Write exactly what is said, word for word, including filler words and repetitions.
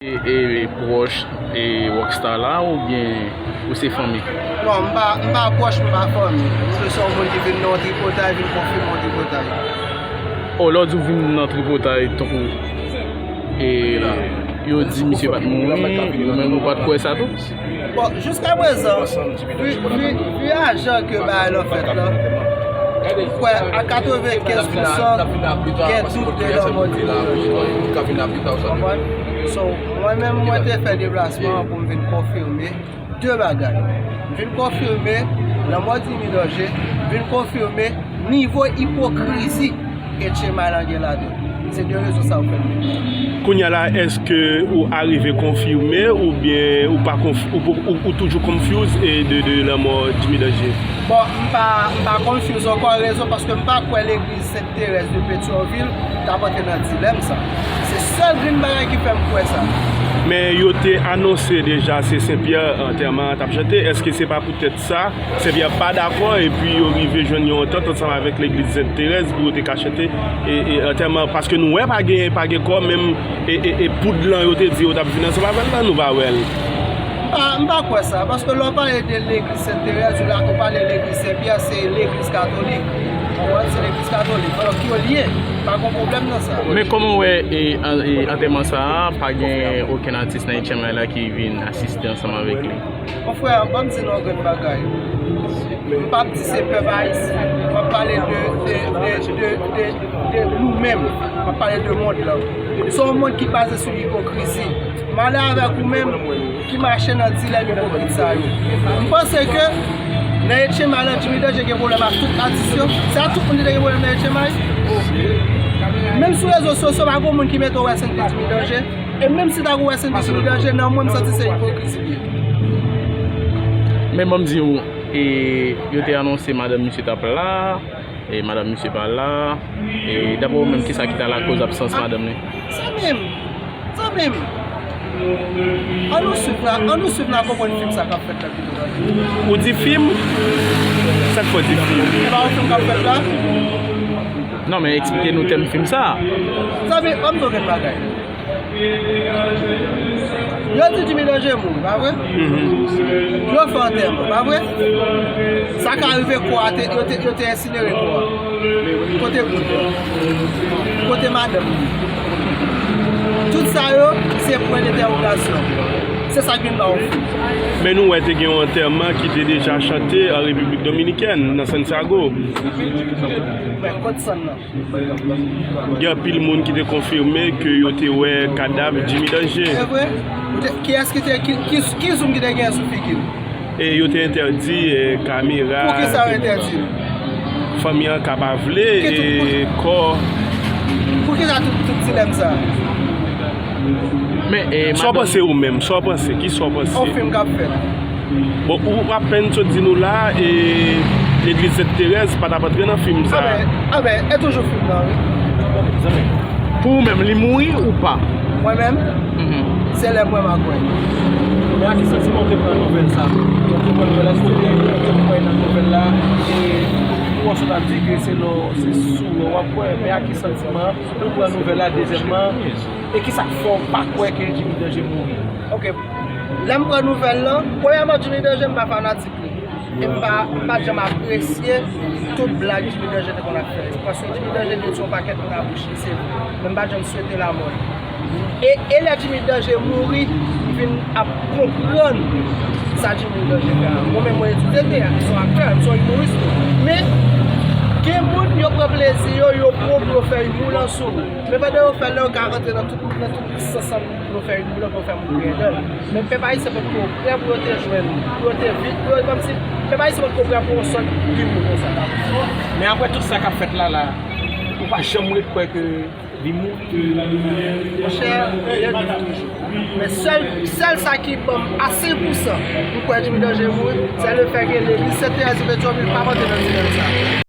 E, e pwòch e Rockstar la oubyen ou se fanmi? Non, m pa, m pa pwòch, m pa fanmi. M se yon moun ki vin nan yon tripotay, vin konfime yon tripotay. O, lè w di w vin nan tripotay, tankou, e, yo di misye pa t mouri, ou menm ou pa t kwè sa tou? Bon, jiskaprezan, vi, vi, vi a jan ke bagay lan fèt la, m kwè a katrevenkenz pousan gen dout de lanmò Jimmy Danje. Konprann? So, mwen menm, mwen te fè deplasman an pou m vin konfime de bagay. M vin konfime lanmò Jimmy Danje, m vin konfime nivo ipokrizi Etchemay lan gen ladan l. Se de rezon sa yo fè m vin. Kounye a la, èske ou arive konfime oubyen ou pa konf-, ou, ou, ou toujou confuse e de, de lanmò Jimmy Danje? Bon, m pa, m pa confuse ankò, rezon paske m pa kwè legliz Sent Terèz de Petyonvil t ap antre nan dilèm sa. Se sèl grenn bagay ki fè m kwè sa. Men yo te anonse deja se Senpyè antèman an t ap chante. Èske se pa poutèt sa Senpyè pa dakò epi yo rive jwenn yon antant ansanm avèk legliz Sent Terèz pou yo te ka chante e, e antèman? Paske nou wè pa gen, pa gen kò, menm e, e, e poud lan yo te di yo t ap vin ansanm avè l lan, nou pa wè l. M pa, m pa kwè sa, paske lè w pale de legliz Sent Terèz, ou la, ou pale legliz Senpyè, se legliz katolik. Ou konprann? Se legliz katolik. Donk, yo lye. Pa gen pwoblèm nan sa. Men kòman w wè e, an- e, antèman sa a, pa gen okenn atis nan Etchemay la ki vin asiste ansanm avèk li? Mon frè, ban m di nou yon grenn bagay. M p ap di se pèp ayisyen. M ap pale de, de, de, de, de, de nou menm. M ap pale de mond lan. Se yon mond ki baze sou ipokrizi. M ale avèk ou menm ki mache nan dilèm ipokrit sa yo. M panse ke nan Etchemay lan, Jimmy Danje gen pwoblèm ak tout atis yo. Se ak tout moun li te gen pwoblèm nan Etchemay. Menm sou rezo sosyo, pa gen moun ki mete w wè sèn de Jimmy Danje. E menm si ta gen w wè sèn de Jimmy Danje, nan mwen m santi se ipokrizi li ye. Men ban m di w, e, yo te anonse madanm misye t ap la, e madanm misye pa la, e daprè w menm, kisa ki ta lakoz absans madanm li? Zanmi m, zanmi m, ann nou swiv la, ann nou swiv la, konprann fim sa k ap fèt la pito tande. Ou di fim? Sa k fè w di fim? Se pa yon fim k ap fèt la? Non, men eksplike nou tèm fim sa. Zanmi, ban m di w yon bagay. Yo di Jimmy Danje mouri, pa vre? Yo fè antèman, pa vre? Sa ka rive kò a te, yo te, yo te ensinere kò a. Kote kout lan? Kote madanm li? Tout sa yo, se pwen dentèwogasyon. Se sa k vin ba w. Men nou wè te gen yon antèman ki te deja chante an Repiblik Dominikèn, nan Santiago. Men, kot sèn nan? Gen anpil moun ki te konfime ke yo te wè kadav Jimmy Danje. Se vre? Ou te, kiyès ki te, ki, ki, ki zoom ki te gen sou figi l? E yo te entèdi, e, kamera. Poukisa yo entèdi l? Fanmi an ka pa vle, e, kò. Poukisa tout, tout dilèm sa? Men, e, sa w panse ou menm? Sa w panse? Kisa w panse? On fim k ap fèt. Bon, ou apèn sot di nou la, e, legliz Sent Terèz pa t ap antre nan fim sa. Anben, anben, e toujou fim nan, wi. Pou ou menm, li mouri ou pa? Mwen menm, se lè m wè m a kwè. Men a ki santiman w te pran nouvèl sa? Ou te pran nouvèl la, ou te kwè nan nouvèl la, e ou wè sot ap di ke se lè w, se sou lè w ap kwè, men a ki santiman ou pran nouvèl la, dezyèmman, e kisa k fè w pa kwè ke Jimmy Danje mouri? Ok. Lè m pran nouvèl lan, premyèman, Jimmy Danje, m pa fanatik li. E m pa, m pa t janm apresye tout blag Jimmy Danje te konn ap fè yo. Paske Jimmy Danje gen yon pakèt moun a bouch li, se vre. Men m pa t janm swete lanmò li. E, e lè Jimmy Danje mouri, m vin ap konprann sa Jimmy Danje fè a. Mwen menm, mwen etidye teyat, m se yon aktè, m se yon imoris tou. Men, gen moun, yo pran plezi yo, yo pran pou yo fè imou lan sou ou. Men pandan yo fè l, yo ka rantre nan tout, nan tout sans pou yo fè imou lan, pou yo fè moun kriye dèyè. Men pèp ayisyen potko prè pou yo te jwenn, pou yo te vi-, pou yo, kòmsi pèp ayisyen potko prè pou yon sòt imou konsa. Men apre tout sa k ap fèt la, la, ou pa janm ret kwè ke li mouri? Monchè, li viv toujou. Men sèl, sèl sa ki ban m a sen pou san pou kwè Jimmy Danje mouri, se lefètke legliz Sent Terèz de Petyonvil pa rantre nan dilèm sa.